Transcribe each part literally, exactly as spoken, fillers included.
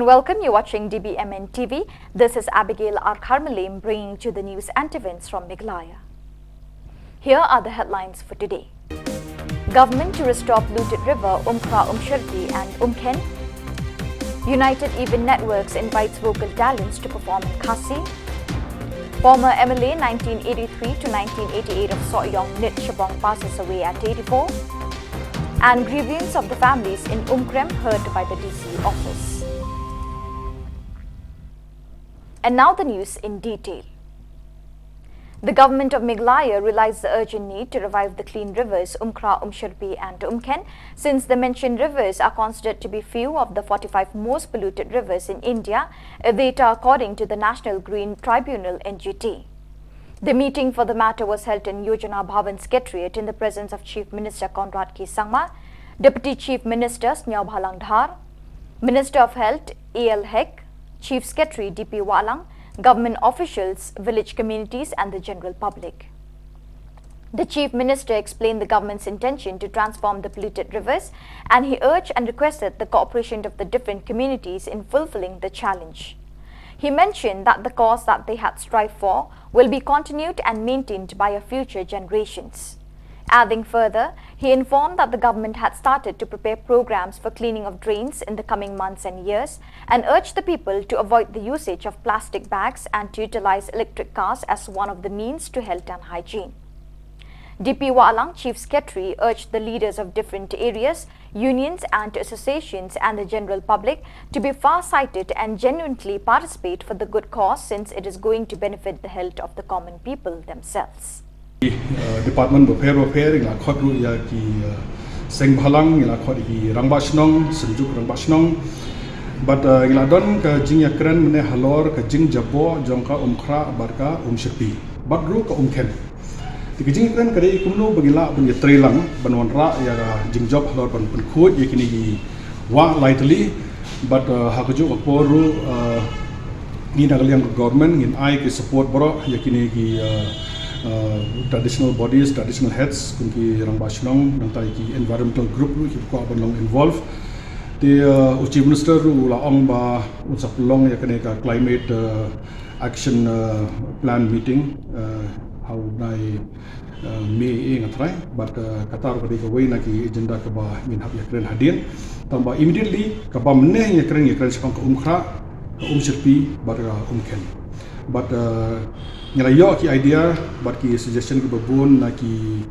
Welcome, you're watching D B M N T V. This is Abigail R Kharmalim bringing to the news and events from Meghalaya. Here are the headlines for today. Government to restore polluted river Umkra Umshirpi and Umkhen. United Even Networks invites vocal talents to perform in Khasi. Former M L A nineteen eighty-three to nineteen eighty-eight of Sohiong Nit Shabong passes away at eighty-four. And grievance of the families in Umkrem heard by the D C office. And now the news in detail. The government of Meghalaya realized the urgent need to revive the clean rivers Umkra, Umshirpi and Umkhen, since the mentioned rivers are considered to be few of the forty-five most polluted rivers in India, a data according to the National Green Tribunal, N G T. The meeting for the matter was held in Yojana Bhavan Secretariat in the presence of Chief Minister Conrad K Sangma, Deputy Chief Minister Sniawbhalang Dhar, Minister of Health A L Hek, Chief Secretary D P Wahlang, government officials, village communities and the general public. The Chief Minister explained the government's intention to transform the polluted rivers, and he urged and requested the cooperation of the different communities in fulfilling the challenge. He mentioned that the cause that they had strived for will be continued and maintained by our future generations. Adding further, he informed that the government had started to prepare programs for cleaning of drains in the coming months and years and urged the people to avoid the usage of plastic bags and to utilize electric cars as one of the means to health and hygiene. D P Wahlang, Chief Secretary, urged the leaders of different areas, unions and associations and the general public to be far-sighted and genuinely participate for the good cause, since it is going to benefit the health of the common people themselves. Uh, department bapher bapher ngi la khot ruh ïa ki, uh, seng bhalang, ngi la khot ïa ki rangbah shnong, synjuk rangbah shnong. But, uh, ngi la don ka jingïakren mynne halor ka jingjaboh jong ka Umkra bad ka Umshirpi bad ruh ka Umkhen. Te ka jingïakren ka dei kumno ba ngi lah ban ïatreilang ban wanrah ïa ka jingjop halor ban pynkhuid ïa kine ki wah lai tylli. But, uh, ha kajuh ka por ruh, uh, ngi na ka liang ka government ngin ai ki support baroh ïa kine ki, uh, uh, traditional bodies, traditional heads, kum ki rangbah shnong, nangta ïa ki environmental group ruh kiba kwah ban long involve. Te, uh, u Chief Minister ruh u la ong ba un sa pynlong ïa kane ka climate, uh, action, uh, plan meeting, uh, ha u bnai, uh, May, eh, nga trai, but, uh, kata ruh ka dei kawei na ki agenda kaba ngin hap ïakren hadien. Tangba immediately kaba mynne ïakren, ïakren shaphang ka Umkra, ka Umshirpi bad ka Umkhen. But, uh, ngi la ïoh ki idea bad ki suggestion kiba bun na ki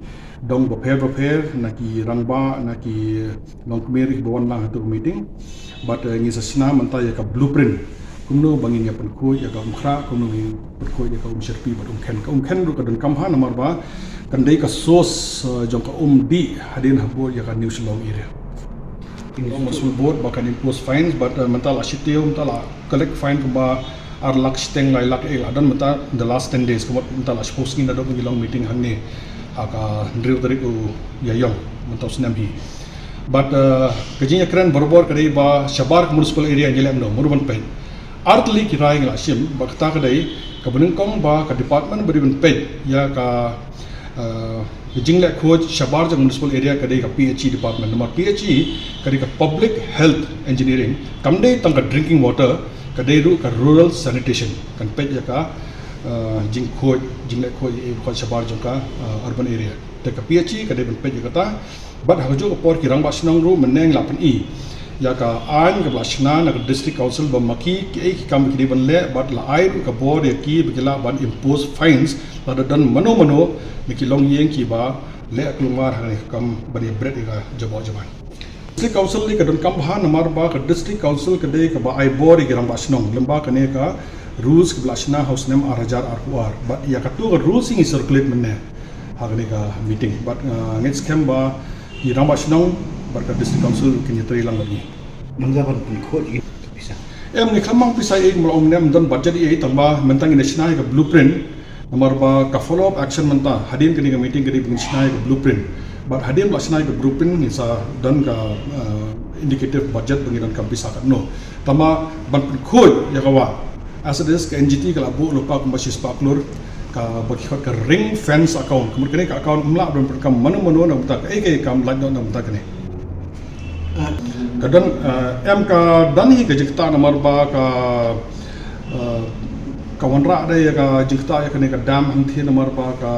dong bapher bapher, na ki rangbah, na ki longkmie ruh kiba wan lang ha tu ka meeting. But, uh, ngi sa shna mynta ïa ka blueprint kumno ba ngin ïa pynkhuid ïa ka Umkra, kumno ngin pynkhuid ïa ka Umshirpi bad Umkhen. Ka Umkhen ruh ka donkam bha namar ba kan dei ka source, uh, jong ka um dih hadien hapoh ïa ka New Shillong area. Ka Municipal Board ba kan impose fines, but, uh, mynta la shitiew, mynta la collect fine kumba ar lak shiteng lai lak, eh, la don mynta in the last ten days, kumba mynta la shiphew sngi naduh ba ngi long meeting hangne ha ka hynriew tarik u Ïaïong mynta u snem hi. But, uh, ka jingïakren barabor ka dei ba shabar ka municipal area ngi leh kumno, mut ban peit. Ar tylli ki rai ngi la shim, ba kata ka dei kaba nyngkong ba ka department ba dei ban peit ïa ka, uh, ka jingleh khuid shabar jong municipal area ka dei ka P H E department. Namar P H E ka dei ka Public Health Engineering, kam dei tang ka drinking water, ka dei ruh ka rural sanitation. Kan peit ïa ka, uh, jingkhuid, jingleh khuid, eh, khuid shabar jong ka, uh, urban area. Te ka P H E ka dei ban peit ïa kata. Bad ha kajuh ka por ki rangbah shnong ruh mynne ngi la pyni ïa ka aiñ kaba la shna na ka District Council ba ma ki kiei ki kam ba ki dei ban leh, bad la ai ruh ka bor ïa ki ba ki lah ban impose fines lada don mano mano na ki longïing kiba leh kulmar ha kane ka kam ban ïa bret ïa ka jaboh jabaiñ. District Council ka donkam bha namar ba ka District Council ka dei kaba ai bor ïa ki rangbah shnong lyngba kane ka rules kaba la shna ha u snem ar hajar arphew ar. Bad ïa katu ka rules ngi circulate mynne ha kane ka meeting. Bad, uh, ngeit skhem ba ki rangbah shnong bad ka District Council kin ïatrei lang bad ngi. Mynta ban pynkhuid ïa ka pisa. Em, ngi khlem mang pisa ei, kumba la ong mynne ym don budget ei, tangba mynta ngin ïa shna ïa ka blueprint. Namar ba ka follow up action mynta hadien kane ka meeting ka dei ba ngin shna ïa ka blueprint. Bad hadien ba la shna ïa ka blueprint ngin sa don ka, uh, indicative budget ba ngin donkam pisa katno. Tangba ban pynkhuid ïa ka wah, as it is, ka N G T ka la buh lypa kumba shispah klur kaba ki khot ka ring fence account. Ka mut kane ka account ym lah ban pyndonkam mano mano na ka bynta kaei kaei ka kam lait noh na ka bynta kane. Ka Don, eh, em ka don hi ka jingktah namar ba ka, eh, ka wanrah da ïa ka jingktah ïa kane ka dam hangthie namar ba ka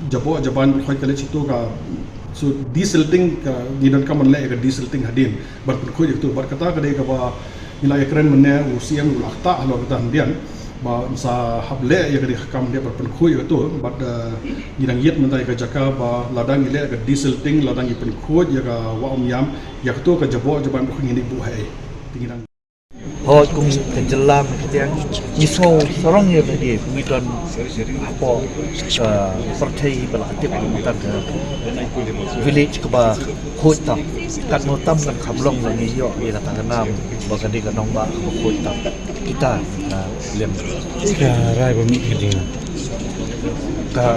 jaboh jaban ba khoi ka leh chitu ka, so desilting ka, ngi donkam ban leh ïa ka desilting hadien ban pynkhuid ïa katu. Bad kata ka dei kaba ngi la ïakren mynne, u C M u la ktah halor kata hadien ba sa hap leh ïa ka dei ka kam dei ban pynkhuid ïa katu. Bad, eh, ngi dang ïit mynta ïa ka jaka ba lada ngi leh ka desilting, lada ngi pynkhuid ïa ka wah Umïam, ïa katu ka jaboh jaban ba khoi ngin ïa buh ha ei. Te ngi dang Hooid, kum ka jylla mynta ka tiang ngi sngew sarong ïa lade, ngi don hapoh, eh, pyrthei ba la tip mynta ka village kaba khuid tam. Katno tam kan kham long, la ngi ïoh ïa kata ka nam ba ka dei ka nongbah kaba khuid tam. Kita, eh, lem. Ka rai ba mih ka ding. Ka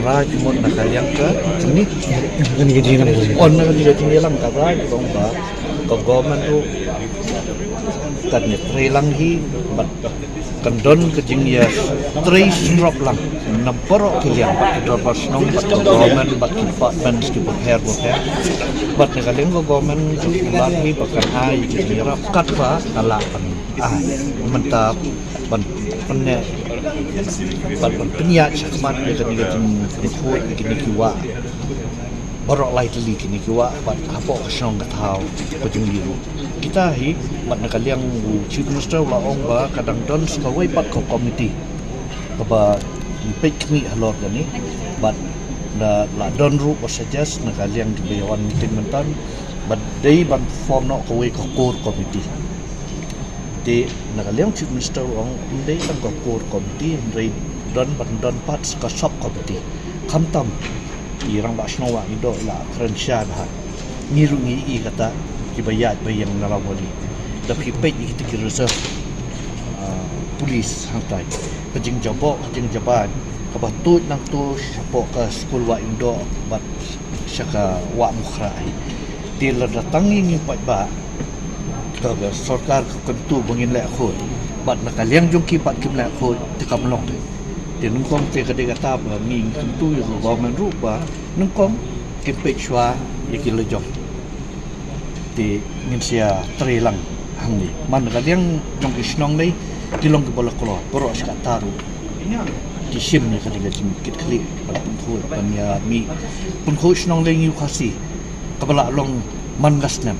rai ka mut na ka liang ka ni. Kan ka ding. On na ka ding ka ding ïalang ka rai ka long ba ka government ruh kan ïatrei lang hi, bad kan don ka jingïatrei sngewbha lang na baroh ki liang, bad ka dorbar shnong, bad ka government, bad ki departments ki bapher bapher. Bad na ka liang ka government ruh ka lah hi ba kan ai ki jingïarap katba ka lah ban ai. Mynta ban pyneh, bad ban pynïaid shakhmat ïa kane ka jingpynkhuid ïa kine ki wah. Baroh lai tylli kine ki wah bad hapoh ka shnong ka thaw ka jong ngi ruh. Kita hi, bad na ka liang u Chief Minister u la ong ba ka dang don sa kawei pat ka komiti kaba peit khmih halor kane, bad la don ruh ba suggest na ka liang kiba ïa wan meeting mynta, bad dei ban form noh kawei ka core committee. Te na ka liang Chief Minister u ong ym dei tang ka core committee, hynrei don ban don pat ka sub committee. Khamtam i rangbah shnong Wahïngdoh i la kren shai bha. Ngi ruh ngi i kata kiba ïaid ba ïeng na Rawabuaid. Da phi peit ïa kita ki reserve, ah, police hangtai, ka jingjaboh ka jingjaban kaba tuid nangta shapoh ka skul Wahïngdoh bad sha ka Wah Mukhrah hi. Te lada tang ngi ngim paidbah, ka, ka sorkar ka kyntu ba ngin leh khuid, bad na ka liang jong ki pat kim leh khuid, te kam long. Te nyngkong te ka dei kata ba ngi kyntu ïa ka government ruh ba nyngkong kin peit shuwa ïa ki lajong. Te ngin sa ïatrei lang hangne. Man ka liang jong ki shnong lei ki long kiba la kloi, baroh shi katta ruh ki shim ïa ka dei ka jingkitkhlieh ban pynkhuid, ban ïa mih pynkhuid shnong lei ngi u Khasi. Kaba la long man ka snem.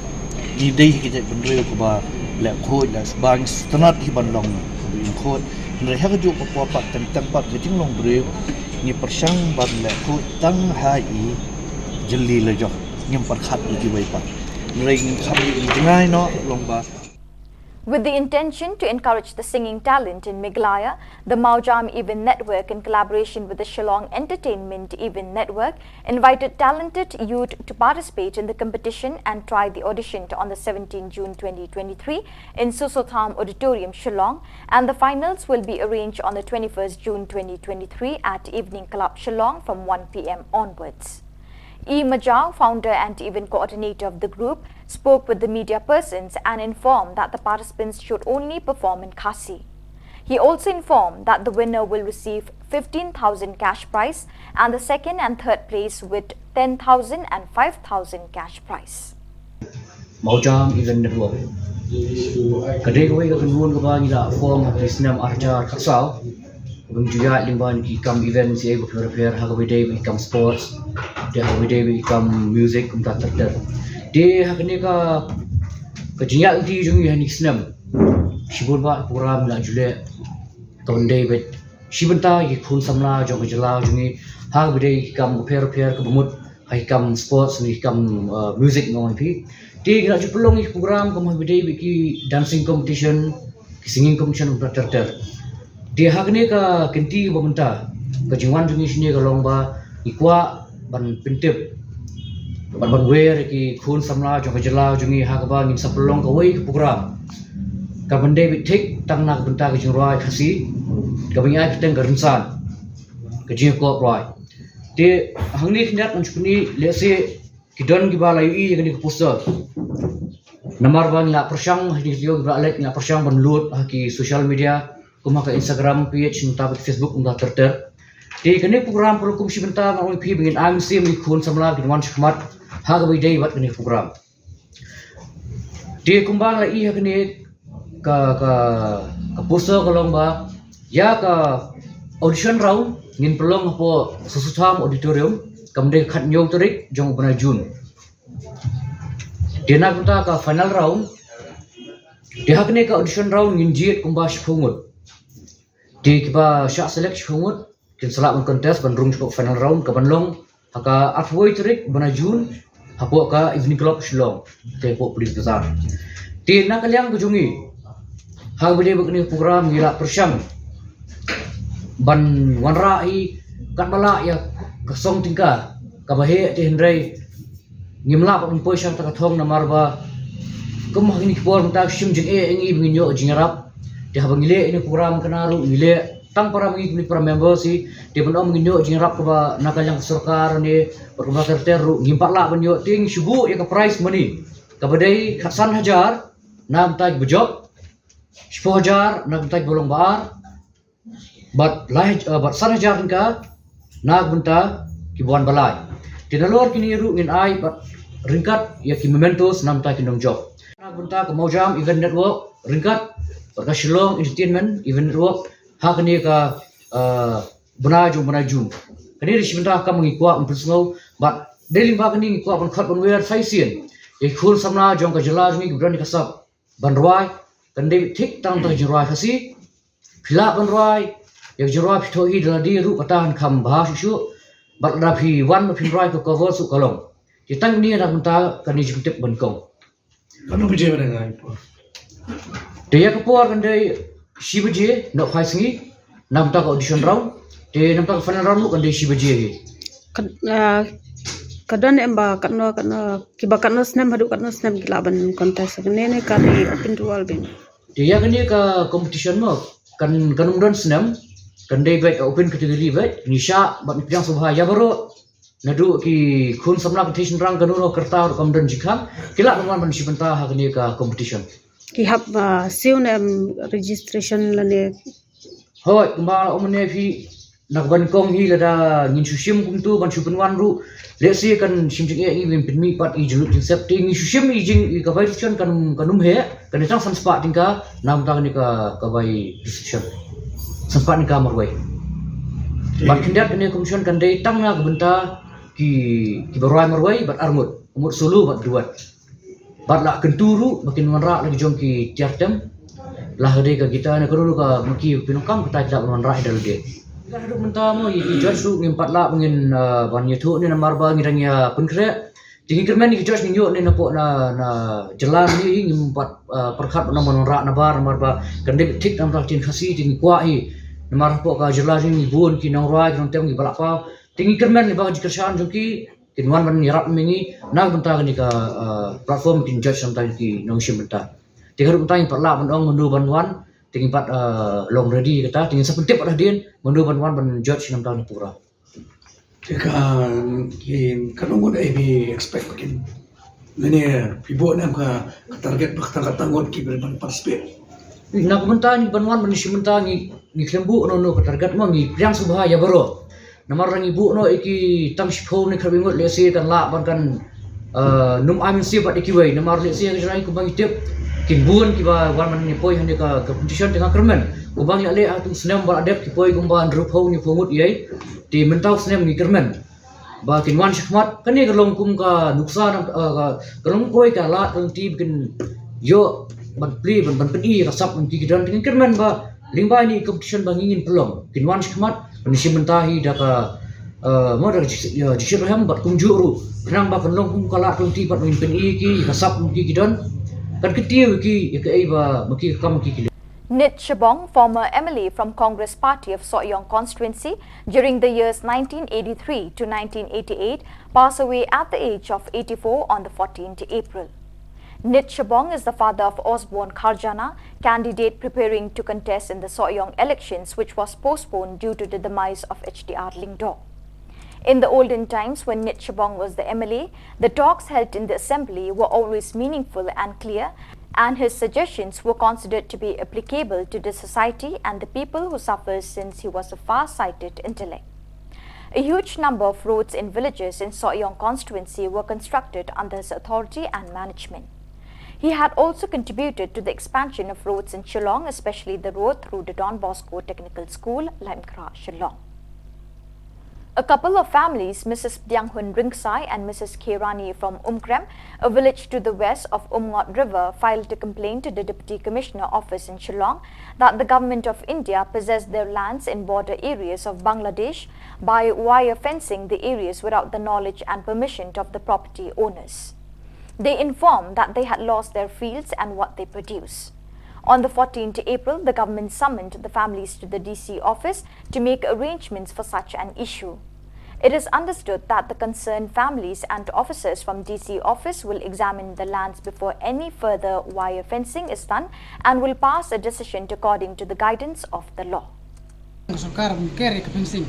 Ngi dei hi ka jaitbynriew kaba leh khuid, leh sbang, sngewtynnat hi ban long kaba ïeng khuid. Hynrei ha kajuh ka por pat, teng teng pat ka jinglong briew, ngi pyrshang ban leh khuid tang ha i jylli lajong, ngim pyrkhat ïa kiwei pat. Hynrei ngi kham, ngi jngai noh long ba With the intention to encourage the singing talent in Meghalaya, the Mawjam Event Network, in collaboration with the Shillong Entertainment Event Network, invited talented youth to participate in the competition and try the audition on the seventeenth June twenty twenty-three in Sosotham Auditorium, Shillong, and the finals will be arranged on the twenty-first June twenty twenty-three at Evening Club, Shillong, from one p m onwards. E Majaw, founder and event coordinator of the group, spoke with the media persons and informed that the participants should only perform in Khasi. He also informed that the winner will receive fifteen thousand cash prize and the second and third place with ten thousand and five thousand cash prize. Mawjam Event Network ka dei kawei ka kynhun kaba ngi la form ha ki snem ar hajar khatsaw. Ban ju ïaid lyngba ki kam event shi ei bapher bapher, ha kaba ïadei bad ki kam sports, te ha kaba ïadei bad ki kam music kumta ter ter. Te ha kane ka, ka jingïaid lynti jong ngi ha kine ki snem, shibun bah ki program la ju leh, ka ban dei bad shi bynta ki khun samla jong ka jylla jong ngi, ha kaba ïadei ki kam bapher bapher kaba mut ha ki kam sports ne ki kam, uh, music, nga ong ïa phi. Te ngi la ju pynlong ïa ki program kum ha kaba ïadei bad ki dancing competition, ki singing competition kumta ter ter. Te ha kane ka kynti ba mynta, ka jingwan jong ngi shane ka long ba ngi kwah ban pyntip, ban, ban wer ïa ki khun samla jong ka jylla jong ngi ha kaba ngin sa pynlong kawei ka program, ka ban dei beit thik tang na ka bynta ka jingrwai Khasi, kaba ngi ai kyrteng ka Rynsan, ka jingïakop rwai. Te hangne khyndiat ngan shu pyni, lehse ki don kiba la ïohi ïa kane ka poster. Namar ba ngi la pyrshang, ha kine ki taïew kiba la leit ngi la pyrshang ban lut ha ki social media, kum ha ka Instagram page, nangta bad Facebook, nangta ter ter. Te kane ka program ka long kum shi bynta, nga ong ïa phi, ba ngin ai mynsiem ïa ki khun samla kin wan shakhmat ha kaba ïadei bad kane ka program. Te kumba la i ha kane ka, ka, ka poster ka long ba ïa ka audition round ngin pynlong hapoh Sossotham Auditorium, kam dei khathynñiew tarik jong u bnai June. Te na ka bynta ka final round, te ha kane ka audition round ngin jied kumba shiphew ngut. Te kiba shah select shiphew ngut kin sa lah ban contest ban rung shapoh final round kaban long ha ka arphew tarik bnai June hapoh ka Evening Club Shillong, te hapoh Police Bazaar. Te na ka liang ka jong ngi, ha kaba ïadei bad kane ka program ngi la pyrshang ban wanrah hi katba lah ïa ka song tyngka kaba heh, te hynrei ngim lah ban poi sha kata ka thong namar ba kum ha kine ki por mynta ka shim jingeh ïa ngi ba ngin ïoh jingïarap. Te haba ngi leh ïa kane ka program kane ruh ngi leh tang para ma ngi, kine para members hi, te ban ong ba ngin ïoh jingïarap kaba na ka liang ka sorkar ne bad kumba ter ter ruh ngim pat lah ban ïoh. Te ngi shu buh ïa ka prize money kaba dei khatsan hajar na ka bynta kiba jop, shiphew hajar na ka bynta kiba long ba ar, bad lai, eh, bad san hajar tyngka na ka bynta kiba wan ba lai. Te nalor kine ruh ngin ai bad ryngkat ïa ki mementos na ka bynta ki nongjop, na ka bynta ka Mawjam Event Network ryngkat bad ka Shillong Entertainment Event Network ha kane ka, eh, bnai jong u bnai June. Kane dei shi bynta kaba ngi kwah ban pynsngew bad dei lyngba kane ngi kwah ban khot ban wer sa shisien ïa ki khun samla jong ka jylla jong ngi kiba don ïa ka sap ban rwai. Kan dei thik tang tang jingrwai Khasi. Phi lah ban rwai ïa ka jingrwai phi thoh hi da lade ruh, kata kan kham bha shuh shuh. Bad lada phi wan ba phin rwai ka cover ruh ka long. Te tang kine na ka bynta kane jingtip ba nyngkong. Katno baje ba dang ai por? Te ïa ka por kan dei shi baje nohphai sngi na ka bynta ka audition round. Te na ka bynta ka final round ruh kan dei shi baje hi. Ka, ah, ka don em ba katno, katno, kiba katno snem haduh katno snem ki lah ban contest? Kane ne ka dei open to all bynta? Te ïa kane ka competition mo kan, kan ym don snem, kan dei beit open category beit. Ngi shah bad ngi pdiang sngewbha ïa baroh, naduh ki khun samla, ki kynthei shynrang, kano kano ka rta ruh kam don jingkhang, ki lah ban wan ban shi bynta ha kane ka competition. Ki hap, ah, siew ne em registration lane? Hooid, kumba la ong mynne phi, na kaba nyngkong hi lada ngin shu shim kumto ban shu pynwan ruh, lehse kan shim jingeh ïa ngi ban pynmih pat ïa i jinglut jingsep. Te ngi shu shim ïa i jing, ïa ka bai ruh kan, kan ym heh, kan dei tang san spah tyngka na ka bynta kane ka, ka bai registration. San spah tyngka marwei. Bad khyndiat kane ka competition kan dei tang na ka bynta ki, kiba rwai marwei bad arngut, arngut solo bad duet. Bad la kyntu ruh ba kin wanrah la ki jong ki tiar tem. La ka dei ka guitar ne ka ru ka maki pynlong kam, kata ki lah ban wanrah ïa da lade. Ka haduh mynta mo ïa ki judge ruh ngim pat lah ba ngin, ah, ban ïathuh ne namar ba ngi dang ïa pynkhreh. Te ngi kyrmen ïa ki judge ngin ïoh ne napoh na, na jylla ne, ngim pat, ah, pyrkhat ban ong ban wanrah nabar namar ba kan dei thik namar ka ktien Khasi te ngi kwah hi. Namar hapoh ka jylla jong ngi bun ki nongrwai, ki nongtem, kiba lah paw. Te ngi kyrmen lyngba ka jingkyrshan jong ki kin wan ban ïarap ma ngi na ka bynta kane ka, ah, platform kin judge na ka bynta ki nongshim bynta. Te ka ruh mynta ngim pat lah ban ong mano ban wan, te ngim pat, ah, long ready kata, te ngin sa pyntip pat hadien mano ban wan ban judge na ka bynta kane ka program. Te ka, ki, katno ngut ei phi expect ba kin, lane phi buh ne em ka, ka target ba ka target tang ngut kiba ban participate? Na ka bynta ngi ban wan ban shim bynta ngi, ngi khlem buh noh noh ka target mo, ngi pdiang sngewbha ïa baroh. Namar lada ngi buh noh ïa ki tang shiphew ne khatwei ngut lehse kan lah ban kan, eh, ym ai mynsiem bad ïa kiwei. Namar lehse ka jylla kumba ngi tip kin bun kiba wan ban ïa poi ha kane ka, ka competition, te nga kyrmen kumba ngi la leh ha tu snem ba la dep ki poi kumba hynriewphew hynñiewphew ngut ïa. Te mynta u snem ngi kyrmen ba kin wan shakhmat. Kane ka long kum ka nuksa na, eh, ka, ka long kawei ka lad ka lynti ba kin ïoh ban plie, ban, ban pyni ïa ka sap jong ki ki don. Te ngi kyrmen ba lyngba ine i competition ba ngi ngin pynlong, kin wan shakhmat ban shim bynta hi da ka, eh, mo da ka jing, eh, jingshitrhem bad kumjuh ruh khnang ba kan long kum ka lad ka lynti bad ngin pyni ïa ki ïa ka sap jong ki ki don. Kan kyntiew ïa ki ïa kaei ba ma ki ka kam ma ki ki leh. Nit Shabong, former M L A from Congress Party of Sohiong Constituency during the years nineteen eighty-three to nineteen eighty-eight, passed away at the age of eighty-four on the fourteenth April. Nit Shabong is the father of Osborne Kharjana, candidate preparing to contest in the Sohiong elections, which was postponed due to the demise of H D R Lyngdoh. In the olden times, when Nit Shabong was the M L A, the talks held in the assembly were always meaningful and clear, and his suggestions were considered to be applicable to the society and the people who suffer, since he was a far-sighted intellect. A huge number of roads in villages in Sohiong constituency were constructed under his authority and management. He had also contributed to the expansion of roads in Shillong, especially the road through the Don Bosco Technical School, Laitumkhrah, Shillong. A couple of families, Missus Dianghun Ringsai and Missus Kherani from Umkrem, a village to the west of Umngot River, filed a complaint to the Deputy Commissioner Office in Shillong that the Government of India possessed their lands in border areas of Bangladesh by wire fencing the areas without the knowledge and permission of the property owners. They informed that they had lost their fields and what they produce. On the fourteenth April, the government summoned the families to the D C office to make arrangements for such an issue. It is understood that the concerned families and officers from D C office will examine the lands before any further wire fencing is done and will pass a decision according to the guidance of the law. Ka sorkar ban ker ïa ka fencing.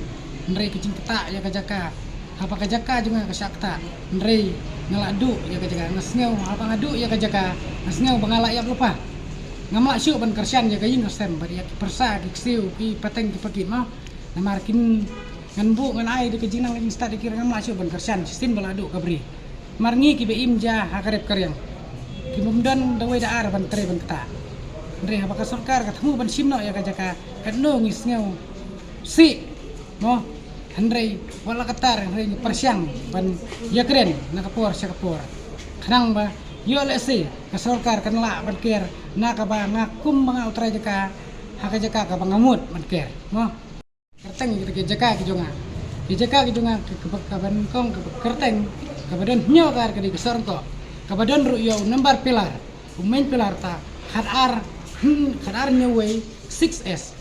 Hynrei ka jingktah ïa ka jaka. Haba ka jaka jong nga ka shah ktah. Hynrei nga la duh ïa ka jaka, nga sngew haba nga duh ïa ka jaka, nga sngew ba nga la ïap lypa. Ngam lah shuh ban kyrshan ïa ka ïing ka sem bad ïa ki pyrsa, ki ksiew, ki pateng, ki pakit, mo. Namar kin ngan buh ngan ai da ka jingnang ka jingstad ïa ki, ngam lah shuh ban kyrshan shisien ba la duh ka bri. Namar ngi kiba im ja ha ka rep ka riang, ki bym don da wei da ar ban trei ban ktah. Hynrei haba ka sorkar ka thmu ban shim noh ïa ka jaka, katno ngi sngew sih, mo. Hynrei wat la katta hynrei ngi pyrshang ban ïakren na ka por sha ka por. Khnang ba ïoh lehse ka sorkar kan lah ban ker na kaba nga kum ba nga u trai jaka ha ka jaka kaba nga mut ban ker, mo. Kyrteng ïa kita ki jaka ki jong nga. Ki jaka ki jong nga ki, ki, kaba nyngkong, kaba kyrteng, kaba don hynñiew kar ka dei ka Sorngkoh. Kaba don ruh ïa u number pillar, u main pillar ta khat ar, hmm, khat ar hynñiew wei six S.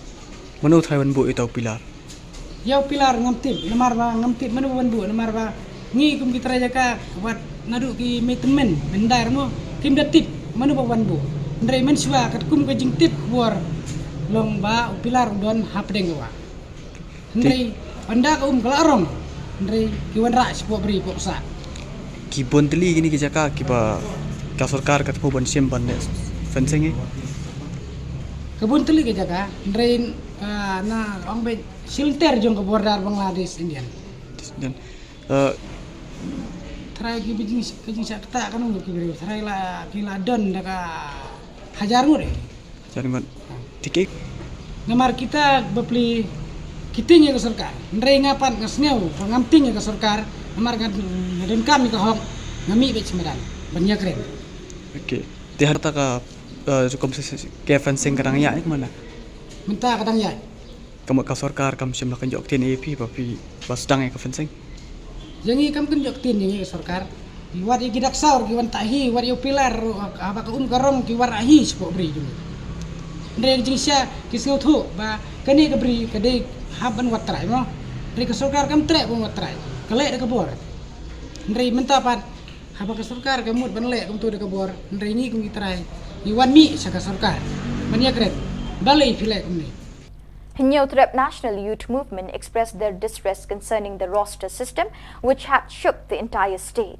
Mano u trai ban buh ïa uta u pillar? Ïa u pillar ngam tip, namar ba ngam tip mano ban buh, namar ba ngi kum ki trai jaka wat naduh ki mei tymmen, myndai ruh mo, kim da tip mano ba ban buh. Hynrei mynshuwa katkum ka jingtip khubor long ba u pillar u don hapdeng ka wah. Hynrei ynda ka um ka la rong, hynrei ki wanrah shapoh bri poh ksah. Ki bun tylli kine ki jaka kiba ka sorkar ka thmu ban shim ban leh fencing hi? Ka bun tylli ki jaka, hynrei, ah, na ong ba shilynter jong ka border Bangladesh Indian. Indian. Eh, trai ki ba jing, ka jingshah ktah kan ong ki briew, trai la, ki la don da ka hajar ngut eh. Hajar ngut. Te ki? Namar kita bapli ki tieng ïa ka sorkar. Hynrei nga pat nga sngew ba ngam tieng ïa ka sorkar. Namar nga, nga donkam ïa ka hok, nga mih beit sha madan ban ïakren. Okay. Te hata ka, eh, rukom se, se, ka fencing ka dang ïaid ne kumno? Mynta ka dang ïaid. Ka mut ka sorkar kam shym la kynjoh ktien ïa phi ba phi ba sdang ïa ka fencing? Ïa ngi kam kynjoh ktien ïa ngi ka sorkar. Wat ïa ki dak saur ki wan tah hi, wat ïa u pillar, haba ka um ka rong ki wanrah hi shapoh bri jong ngi. Hynrei ka jingshisha ki sngewthuh ba kane ka bri ka dei hap ban wat trai mo. Hynrei ka sorkar kam treh ban wat trai. Ka leh da ka bor. Hynrei mynta pat haba ka sorkar ka mut ban leh kumto da ka bor, hynrei ngi kum ki trai ngi wan mih sha ka sorkar ban ïakren. Balei phi leh kumne? Hynñiewtrep National Youth Movement expressed their distress concerning the roster system, which had shook the entire state.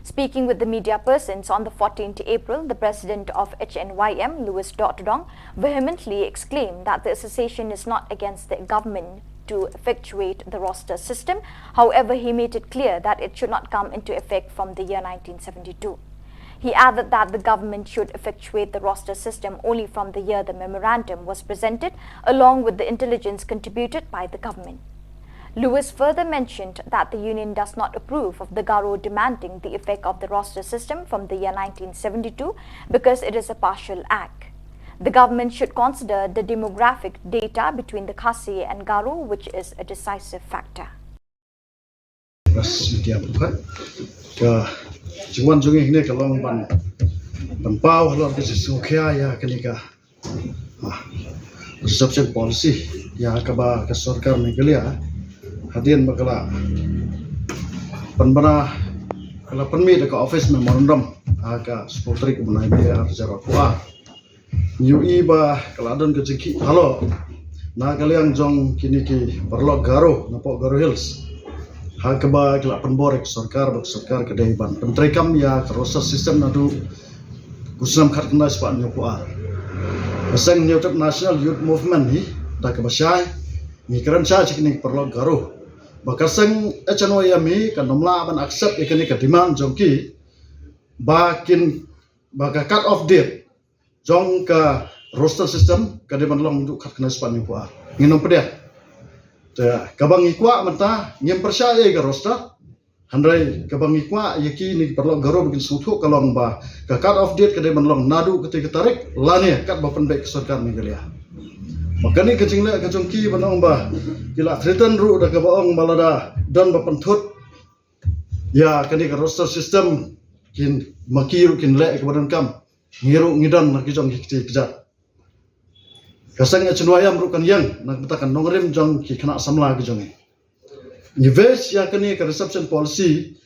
Speaking with the media persons on the fourteenth April, the president of H N Y M, Louis Dohtdong, vehemently exclaimed that the association is not against the government to effectuate the roster system. However, he made it clear that it should not come into effect from the year nineteen seventy-two. He added that the government should effectuate the roster system only from the year the memorandum was presented, along with the intelligence contributed by the government. Louis further mentioned that the union does not approve of the Garo demanding the effect of the roster system from the year nineteen seventy-two because it is a partial act. The government should consider the demographic data between the Khasi and Garo, which is a decisive factor. Press media pyrkhat ka jingwan jong ngi hangne ka long ban, ban paw halor ka jingsngewkhia ïa kane ka, ah, reservation policy ïa kaba ka sorkar Meghalaya hadien ba ka la pynbna, ka la pynmih da ka office memorandum ha ka shiphew tarik u bnai May ar hajar arphew ar. Ngi ïohi ba ka la don ka jingkhih palat na ka liang jong kine ki paralok Garo napoh Garo Hills ha kaba ki la pynbor ïa ka sorkar ba ka sorkar ka dei ban pyntreikam ïa ka roster system naduh u snem khatkhyndai spah hynñiewphew ar. Ka seng Hynñiewtrep National Youth Movement hi da kaba shai ngi kren shai sha kine ki paralok Garo ba ka seng H N Y M hi kan ym lah ban accept ïa kane ka demand jong ki ba kin ba ka cut off date jong ka roster system ka dei ban long naduh khatkhyndai spah hynñiewphew ar. Ngin ym pdiang. Te kaba ngi kwah mynta ngim pyrshah ïa ka roster. Hynrei kaba ngi kwah ïa kine ki paralok Garo ba kin sngewthuh ka long ba ka cut off date ka dei ban long naduh katei ka tarik lane katba pynbeit ka sorkar Meghalaya. Ba kane ka jingleh ka jong ki ban ong ba ki la threaten ruh da kaba ong ba lada don ba pynthut ïa kane ka roster system kin, ma ki ruh kin leh kaba donkam. Ngi ruh ngi don na ki jong ki kti kjat. Ka seng H N Y M ruh kan ïeng na ka bynta ka nongrim jong ki khynnah samla ki jong ngi. Ngi base ïa kane ka reservation policy,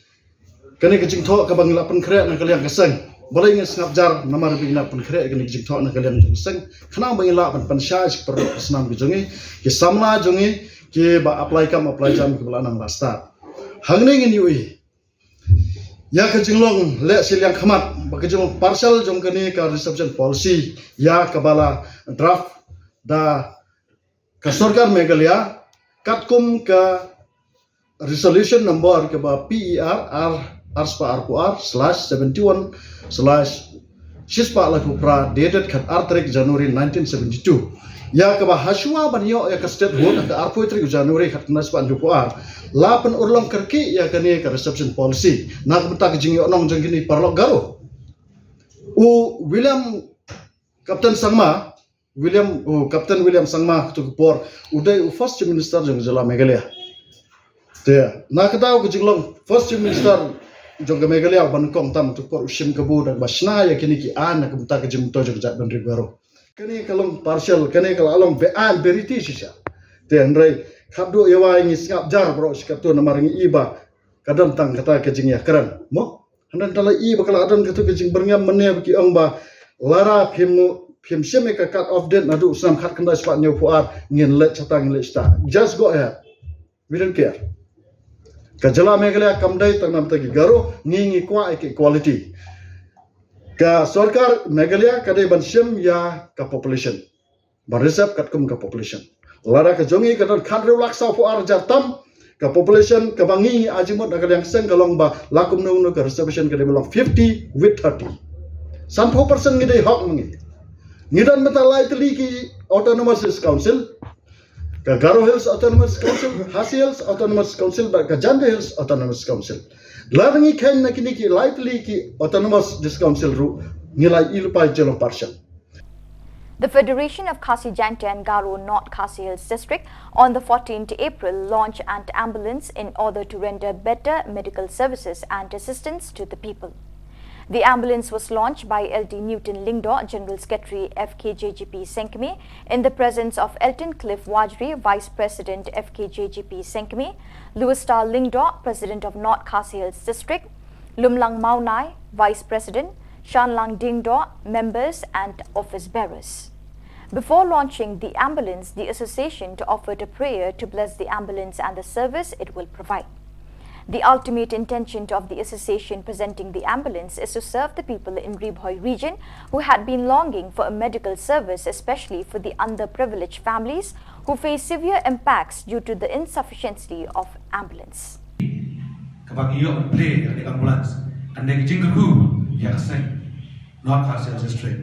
kane ka jingthoh kaba ngi la pynkhreh na ka liang ka seng. Balei ngi sngap jar namar ba ngi la pynkhreh kane ka jingthoh na ka liang jong ka seng? Khnang ba ngi lah ban pynshai sha ki paralok ki snam ki jong ngi, ki samla jong ngi kiba apply kam apply jam kiba la nang la stad. Hangne ngin ïohi ïa ka jinglong leh shiliang khmat, ba ka jinglong partial jong kane ka reservation policy ïa kaba la draft da ka sorkar Meghalaya katkum ka resolution number kaba P E R ar, ar spah arphew ar slash seventy one slash shispah laiphew phra, dated khatar tarik January nineteen seventy two. Ïa kaba hashwa ban ïoh ïa ka statehood ha ka arphew tarik January khatkhyndai spah hynñiewphew ar, la pynurlong kyrkieh ïa kane ka reservation policy na ka bynta ka jingïohnong jong kine paralok Garo. U William Captain Sangma, William, u Captain William Sangma, katto ka por u dei u First Chief Minister jong ka jylla Meghalaya. Te na kata ka jinglong First Chief Minister jong ka Meghalaya, u ba nyngkong tam katto ka por u shim kabu da kaba shna ïa kine ki aiñ na ka bynta ka jingmyntoi jong ka jaitbynriew Garo. Kane ka long partial, kane ka la long beaiñ beriti shisha. Te hynrei khatduh ïa wai ngi sngap jar baroh shi katto namar ngi i ba ka don tang kata ka jingïakren. Mo? Hynrei tang la i ba ka la don kata ka jingbyrngem mynne ba ki ong ba lada phim, phim shim ïa ka cut off date naduh u snem khatkhyndai spah hynñiewphew ar, ngin leit shata, ngin leit shata. Just go ahead. We don't care. Ka jylla Meghalaya kam dei tang namar ki Garo, ngi ngi kwah ïa ka equality. Ka sorkar Meghalaya ka dei ban shim ïa ka population, ban reserve katkum ka population. Lada ka jong ngi ka don khathynriew lak sawphew ar hajar tam ka population, kaba ngi ngi ai jingmut na ka liang seng ka long ba la kumno kumno ka reservation ka dei ban long fifty with thirty. Sanphew percent ngi dei hok ma ngi. Ngi don mynta lai tylli ki autonomous council, ka Garo Hills Autonomous Council, Khasi Hills Autonomous Council bad ka Jaintia Hills Autonomous Council. Lada ngi kheiñ na kine ki lai tylli ki autonomous council ruh, ngi la ïohi lypa ïa ka jinglong partial. The Federation of Khasi Jaintia and Garo North Khasi Hills District on the fourteenth April launched an ambulance in order to render better medical services and assistance to the people. The ambulance was launched by L T Newton Lyngdoh, General Secretary F K J G P Sengkmie, in the presence of Elton Cliff Wajri, Vice President F K J G P Sengkmie, Louis Star Lyngdoh, President of North Khasi Hills District, Lumlang Mawnai, Vice President, Shanlang Dingdoh, members and office bearers. Before launching the ambulance, the association offered a prayer to bless the ambulance and the service it will provide. The ultimate intention of the association presenting the ambulance is to serve the people in Ri Bhoi region who had been longing for a medical service, especially for the underprivileged families who face severe impacts due to the insufficiency of ambulance. Kaba ngi ïoh ban plie ïa ka ambulance kan dei ka jingkyrkhu ïa ka seng North Khasi Hills District.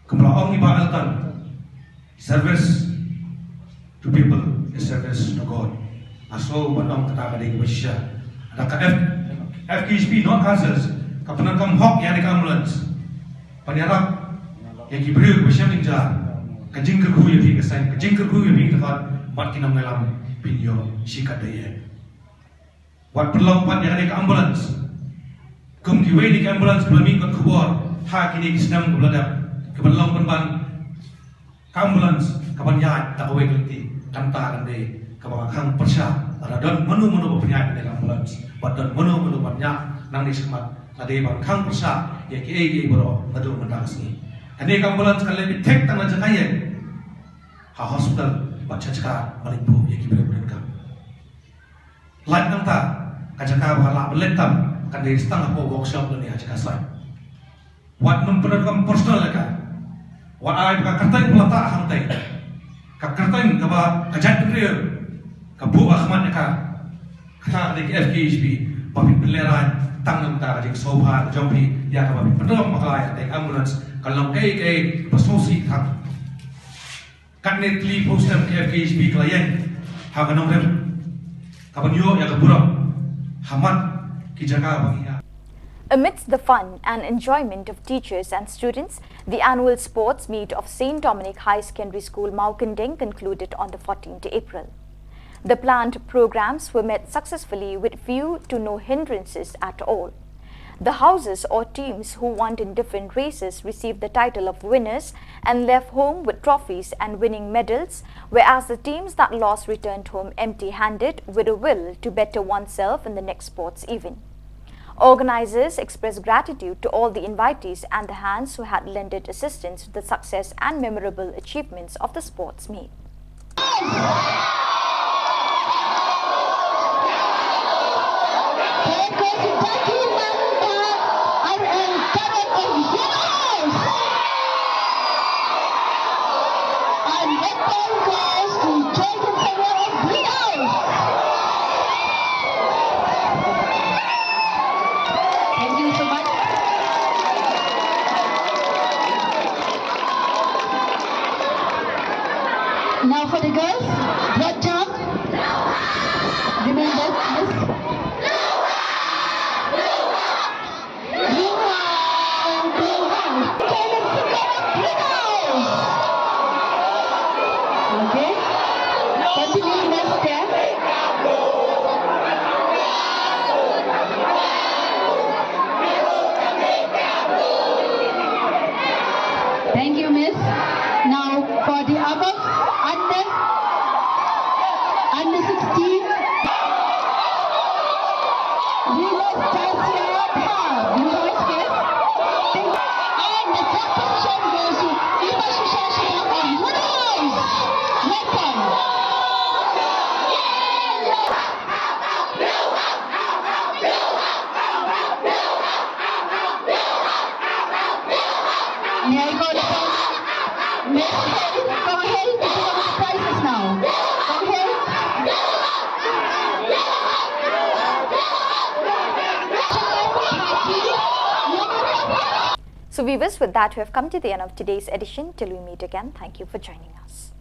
Kumba la ong i Bah Elton, service to people is service to God. Nga sngew ban ong kata ka dei kaba shisha. Da ka F, F K J P North Khasi Hills ka pyndonkam hok ïa ka ambulance. Ban ïarap ïa ki briew kiba shem jynjar. Ka jingkyrkhu ïa phi ka seng, ka jingkyrkhu ïa phi ka khot bad ki nongïalam phin ïoh shi katdei. Wat pynlong pat ïa kane ka ambulance kum kiwei de ki ambulance ba la mih kot khubor ha kine ki snem kaba la dep, kaba la long pynban ka ambulance kaban ïaid da kawei ka lynti. Kata kan dei kaba nga khang pyrshah. Lada don mano mano ba pynïaid kane ka ambulance, bad don mano mano ban ïaid nangne shakhmat, ka dei ban khang pyrshah ïa kiei kiei baroh naduh mynta ka sngi. Kane ka ambulance kan leit beit thik tang na jaka ïeng ha hospital bad sha jaka ban leit buh ïa ki briew ba donkam. Lait nangta, ka jaka ba ka lah ban leit tam kan dei tang hapoh workshop lane ha jaka site. Wat nym pyndonkam personal ïa ka. Wat ai ba ka kyrteng ba la tah hangtei, ka kyrteng kaba ka jaitbynriew ka buh ha khmat ïa ka, kata ka dei ka F K H P. Ba phi pynlehrain tang namar ka jingsngewbha ka jong phi ïa kaba phi pynrem bakla ïa ka ambulance, ka long kaei kaei ba sngewsih tang. Katne tylli phew snem ka F K H P ka la ïeng ha ka nongrim, ka ban ïoh ïa ka burom ha man ki jaka ba ngi ïa. Amidst the fun and enjoyment of teachers and students, the annual sports meet of Saint Dominic High Secondary School, Mawkyndeng, concluded on the fourteenth April. The planned programs were met successfully with few to no hindrances at all. The houses or teams who won in different races received the title of winners and left home with trophies and winning medals, whereas the teams that lost returned home empty-handed with a will to better oneself in the next sports event. Organizers expressed gratitude to all the invitees and the hands who had lended assistance to the success and memorable achievements of the sports meet. Thank you so much. Now for the girls, broad jump. Remember, miss. Okay. Continue, next step. Thank you, miss. Now, for the above, under, under sixteen, Venus Dacia Dhar, in first place. Thank you. And the first position goes to Ipa Shusha Shubham of Mudai. Welcome. May I call upon Miss Helen Kong Hel to give us the prizes now? Kong Hel. So viewers, with that, we have come to the end of today's edition. Till we meet again, thank you for joining us.